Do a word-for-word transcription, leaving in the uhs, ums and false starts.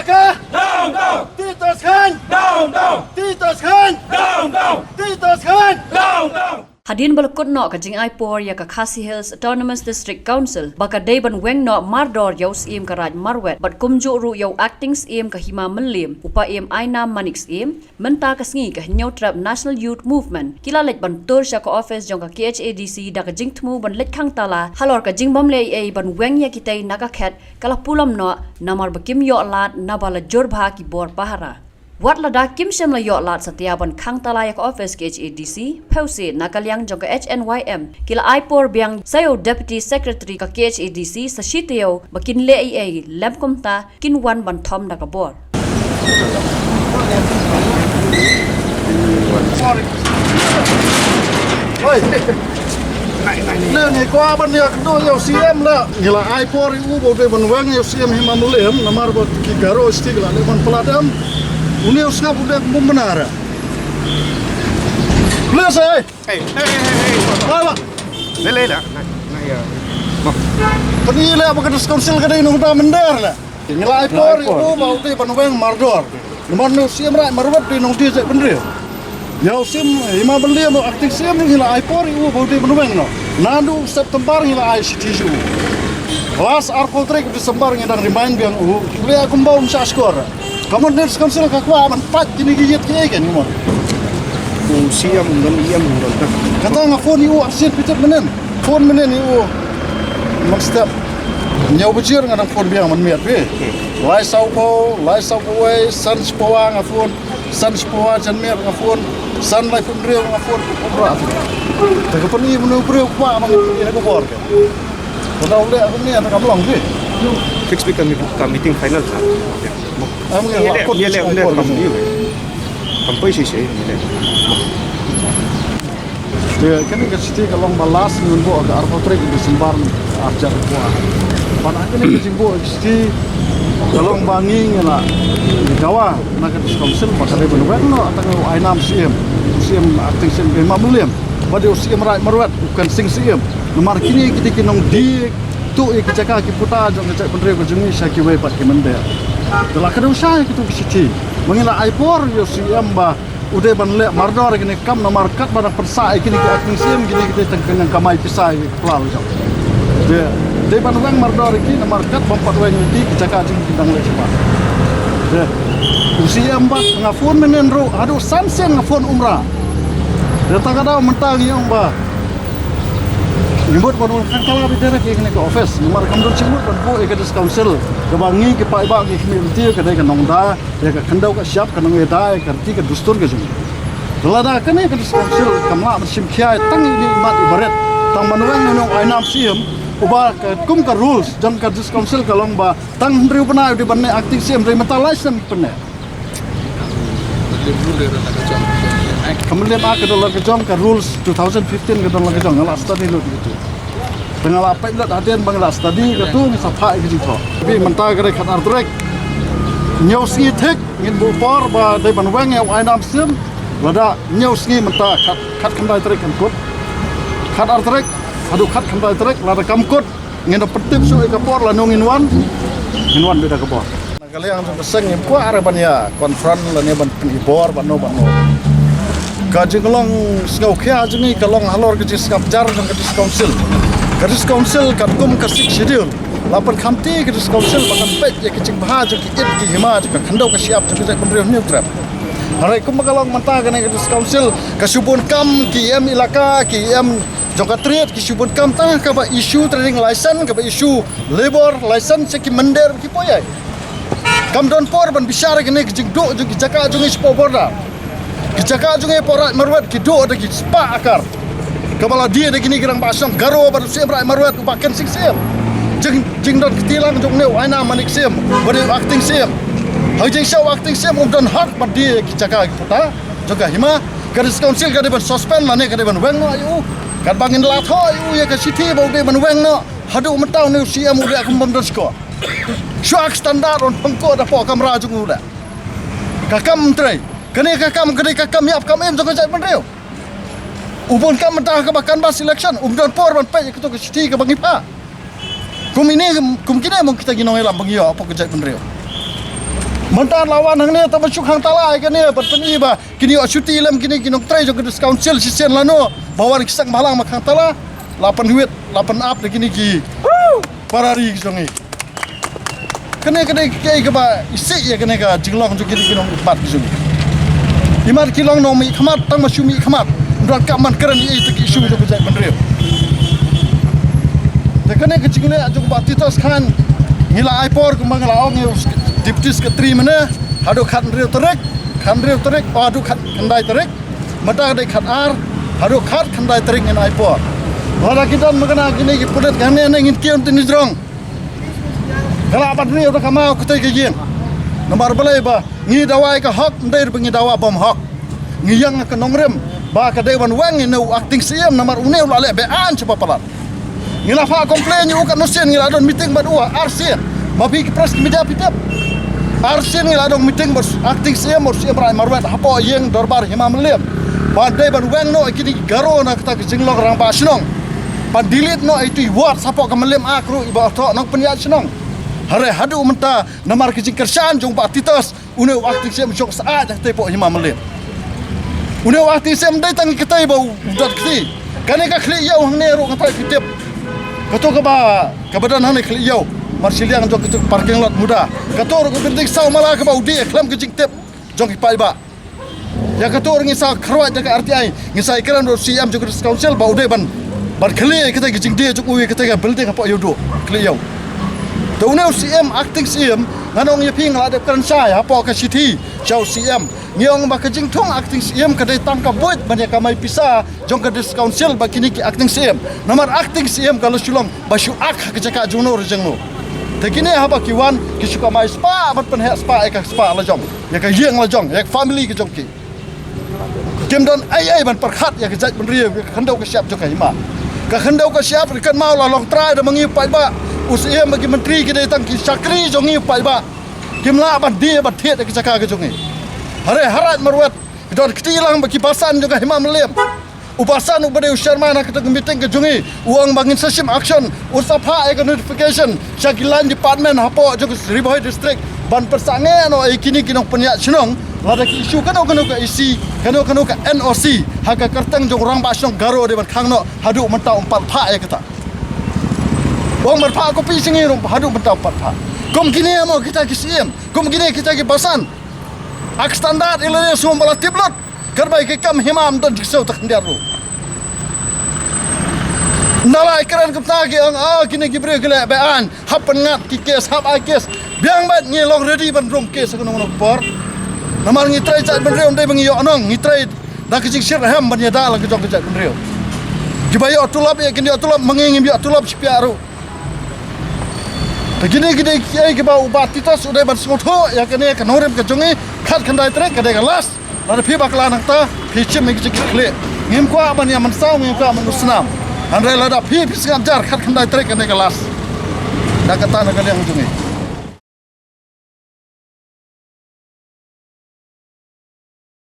Ka Down, down! Titus Khan! Down, down! Titus Khan! Down, down! Titus Khan! Down, down! Hadien ba la kut noh ka jingai por ïa ka Khasi Hills Autonomous District Council ba ka dei ban weng noh mardor ïa u Syiem ka Raid Marwet bad kumjuh ruh ïa u Acting Syiem ka Hima Mylliem, u Paiem Ainam Manik Syiem, mynta ka sngi ka Hynñiewtrep National Youth Movement ki la leit ban tur sha ka office jong ka K H A D C da ka jingthmu ban leit khang tala halor ka jingbym leh ei ei ban weng ïa kitei na ka khet ka la pulom noh namar ba kim ïoh lad naba la jur bha ki bor pahara. Wat lada kim shym la ïoh lad satia ban khang tala ïa ka office K H A D C, phewse na ka liang jong ka H N Y M ki la ai por biang sa ïa u Deputy Secretary ka K H A D C sa shi taïew ba kin leh ei ei, lym kumta kin wan ban thom da ka bor. Oi. Leh ngi kwah ban ïa kynduh ïa u Syiem leh. Ngi la ai por ïa u ba u dei ban weng ïa u Syiem Hima Mylliem namar ba ki Garo sdang la dei ban pynlait em. Une u sngap u dei ban bynara. Please, eh. Hey, hey, hey, hey. Ba, ba. Leh, leh, leh. Na, na, ïa. Ba. Pyni leh ba ka District Council ka dei nongda mynder leh. Ngi la ai por ïa u ba u dei ban weng mardor. Namar une u Syiem Raid Marwet u dei nongdie jaitbynriew. Ïa u Syiem Hima Mylliem u Acting Syiem ngi la ai por ïa u ba u dei ban weng noh. Naduh September ngi la ai shithi ïa u. Last arphew tarik December ngi dang remind biang u. U leh kumba um shah shkor. Ka mon District Council ka kwah ban pait kine ki ïit kiei kine mon. U Syiem don ïem don. Kata nga phone ïa u arsien piter mynnin. Phone mynnin ïa u. Mynstep hynñiew baje nga dang phone biang mynmiet phi. Lai saw phew, lai saw phew wei, san shiphew nga phone, san shiphew janmiet nga phone, san laiphew hynriew nga phone. Kumba phi. Te ka pyni mano briew kwah ban ïa ka bor ka. Kata u leh kumne te kam long phi. Fix beit ka meeting final ha. Am ngi la kut ïa leh ïa leh kam poi shi shi ïa leh. Te kane ka shithi ka long ba last ngi bun buh ka arphew tarik December arhajar arphew. Bad ha kane ka jingbuh shithi ka long ba ngi ngi la dawa na ka District Council ba ka dei ban weng noh tang ïa u Ainam Syiem, Syiem Acting Syiem Hima Mylliem, bad ïa u Syiem Raid Marwet u Kensing Syiem. Namar kine ki dei ki nongdie tuh ïa ki jaka ki puta jong ka jaitbynriew ka jong ngi sha kiwei pat ki mynder. Te la kdew shai kito ki shithi ba ngi la ai por ïa u Syiem ba u dei ban leh mardor ïa kine ki kam namar katba dang pynsah ïa kine ki Acting Syiem kine ki dei tang ka nang kamai pisa ïa ki pla la jong. Te dei ban weng mardor ïa ki namar katba ym pat weng ïa ki ki jaka jong ki dang leh shabar. Te u Syiem ba nga phone mynnin ruh haduh san sien nga phone um rah. Te ta ka daw mynta ngi ong ba ngi mut ban wan khang tala beit direct ïa kane ka office namar kam don jingmut ban buh ïa ka District Council kaba ngi ki paidbah ngi khmih lynti ka dei ka nongda ïa ka khyndew ka shyiap ka nongïada ïa ka riti ka dustur ka jong ngi. Te lada kane ka District Council kam lah ban shim khia tang ïa i mat i barit tang ban weng ïa u Ainam Syiem uba ka kum ka rules jong ka District Council ka long ba tang hynriew bnai u dei ban leh Acting Syiem hynriew mynta lai snem pyneh. Ka mylliem a ka don la ka jong ka rules two thousand fifteen ka don la ka jong nga la study lut gitu. Te nga la peit lut hadien ba nga la study katu ngi sa phah ïa ka jingthoh. Bad mynta ka dei khatar tarik. Hynñiew sngi thik ngin buh por ba dei ban weng ïa u Ainam Syiem. Lada hynñiew sngi mynta khat khatkhyndai tarik kan kut. Khatar tarik haduh khatkhyndai tarik lada kam kut. Ngin da pyntip shuh ïa ka por lano ngin wan. Ngin wan beit da ka bor. Na ka liang jong ka seng ngim kwah re ban ïa confront lane ban pyni bor bad no bad no. Ka jinglong sngewkhia jong ngi ka long halor ka jingsngap jar jong ka District Council. Ka District Council katkum ka Sixth Schedule la pynkhamti ka District Council ba kan peit ïa ka jingbha jong ki ïit ki hima jong ka khyndew ka shyiap jong ka jaitbynriew Hynñiewtrep. Hynrei kumba ka long mynta kane ka District Council ka shu bun kam ki em ilaka ki em jong ka trade ki shu bun kam tang kaba issue trading license kaba issue labour license sha ki mynder ki poi ai. Kam don por ban bishar kane ka jingduh jong ki jaka jong ngi shapoh border. Ki jaka jong ngi hapoh Raid Marwet ki duh da ki spah akar. Kaba la die da kine ki rangbah shnong Garo bad u Syiem Raid Marwet u Bah Kensing Syiem. Jing jingdon kti lang jong une u Ainam Manik Syiem bad u Acting Syiem. Ha jingshisha u Acting Syiem um don hok ban die ki jaka ki puta jong ka hima. Ka District Council ka dei ban suspend lane ka dei ban weng noh ïa u. Katba ngin la thoh ïa u ïa ka shithi ba u dei ban weng noh. Haduh mynta une u Syiem u leh kum bym don shkor. Shuwa ka standard un pynkuh da hapoh kamra jong u leh. Ka kam trei. Kane ka kam ka dei ka kam ïap kam im jong ka jaitbynriew. U bun kam mynta kaba canvass election um don por ban peit ïa kato ka shithi kaba ngi phah. Kum ine kum kine mo kita ki nongïalam ba ngi ïoh hapoh ka jaitbynriew. Mynta la wan hangne tang ba shu khang tala ïa kane, ban pyni ba kine ïoh shuti lem kine ki nongtrei jong ka District Council shisien lano ba wan ki seng bhalang ma khang tala. La pynwit, la pynap da kine ki para ri ki jong ngi. Kane ka dei kaei kaba isih ïa kane ka jinglong jong kine ki nongmihkhmat ki jong ngi. Imat ki long nongmihkhmat tang ba shu mihkhmat. Ym don kaba man kren ïa ita ki issue jong ka jaitbynriew. Te kane ka jingleh jong u Bah Titos Khan, ngi la ai por kumba nga la ong ïa u Deputy Secretary mynne, haduh khathynriew tarik, khathynriew tarik, oh, haduh khatkhyndai tarik. Mynta ka dei khatar, haduh khatkhyndai tarik ngin ai por. Lada ki don mynta kine ki pulit ka hangne, hangne ngin kiew tang ïa jrong. Ka lah ban ri da ka maw katei ka ïing. Namar balei ba ngi dawa ïa ka hok, ym dei ba ngi dawa bym hok. Ngi ïeng ha ka nongrim ba ka dei ban weng ïa une u acting C M, namar une u la leh be-aiñ shaphang palat. Ngi la phah complain ïa u katno sien, ngi la don meeting bad u arsien. Ma phi ki press media phi tip. Arsien ngi la don meeting bad acting C M, bad C M Raij Marwet hapoh ïing dorbar Hima Mylliem. Ba dei ban weng noh ïa kine ki Garo na kata ka jinglong rangbah shnong. Ban delete noh ïa itu i ward hapoh ka Mylliem Ark ruh iba thoh nongpynïaid shnong. Hynrei haduh mynta namar ka jingkyrshan jong u Bah Titos, une u acting C M u shong syaid hangtei hapoh Hima Mylliem. Une u acting C M dei tang katei ba u don kti. Kane ka khlieh ïew hangne ruh kata ki tip. Kato kaba, kaba don hangne khlieh ïew. Mar shiliang jong kato ka parking lot muda. Kato ruh ka building saw mala kaba u die khlem ka jingtip jong ki paidbah. Ïa kato ruh ngi sa kyrpad ïa ka R T I, ngi sa ïakren bad u C M jong ka District Council ba u dei ban, ban khlieh ïa kata ka jingdie jong u ïa kata ka building hapoh Ïewduh, khlieh ïew. Te une u C M, acting C M, ngan ong ïa phi, nga la dep kren shai hapoh ka shithi sha u C M. Ngi ong ba ka jingthung acting C M ka dei tang ka buit ban ïa kamai pisa jong ka District Council bad kine ki acting C M. Namar acting C M ka la shu long ba shu act ha ka jaka jongno re jongno. Te kine haba ki wan ki shu kamai spah ban pynheh spah ïa ka spah la jong, ïa ka ïing la jong, ïa ka family ka jong ki. Kim don ei ei ban pyrkhat ïa ka jaitbynriew, ïa ka khyndew ka shyiap jong ka hima. Ka khyndew ka shyiap ri kan maw la long trai da ma ngi u paidbah. U C M bad ki myntri ki dei tang ki shakri jong ngi u paidbah. Kim lah ban die ban thied ïa ka jaka ka jong ngi. Hynrei ha Raij Marwet ki don kti lang bad ki basan jong ka Hima Mylliem. U basan uba dei u chairman ha kata ka meeting ka jong ngi u ong ba ngin sa shim action, u sa phah ïa ka notification sha ki line department hapoh jong ka Ri Bhoi District ban pynsangeh noh ïa kine ki nongpynïaid shnong. Lada ki issue kano kano ka E C, kano kano ka N O C ha ka kyrteng jong u rangbah shnong Garo dei ban khang noh, haduh mynta um pat phah ïa kata. Ong ban phah copy sha ngi ruh haduh mynta um pat phah. Kum kine mo kita ki C M, kum kine kita ki basan. Ak standard i la dei sum ba la tip lut. Katba ïa ka kam hima ym don jingsew ta khyndiat ruh. Nalai kren kumta ki ong, ah, kine ki briew ki leh be-aiñ, hap pynngat ki case, hap ai case. Biang bad ngi long ready ban rung case ha kano kano ka por. Namar ngi trei jaitbynriew ym dei ba ngi ïoh nong, ngi trei da ka jingshitrhem ban ïada la ka jong ka jaitbynriew. Kiba ïoh tulop ïa kin ïoh tulop, ma ngi ngim ïoh tulop shiphiah ruh. Te kine ki dei kiei kiba u Bah Titos u dei ban sngewthuh ïa kane ka nongrim ka jong ngi, khatkhyndai tarik ka dei ka last. Lada phi bakla nangta phi shim ïa ki jingkitkhlieh. Ngim kwah ban ïa mynsaw, ngim kwah ban u snam. Hynrei lada phi phi sngap jar, khatkhyndai tarik ka dei ka last. Da kata na ka liang jong ngi.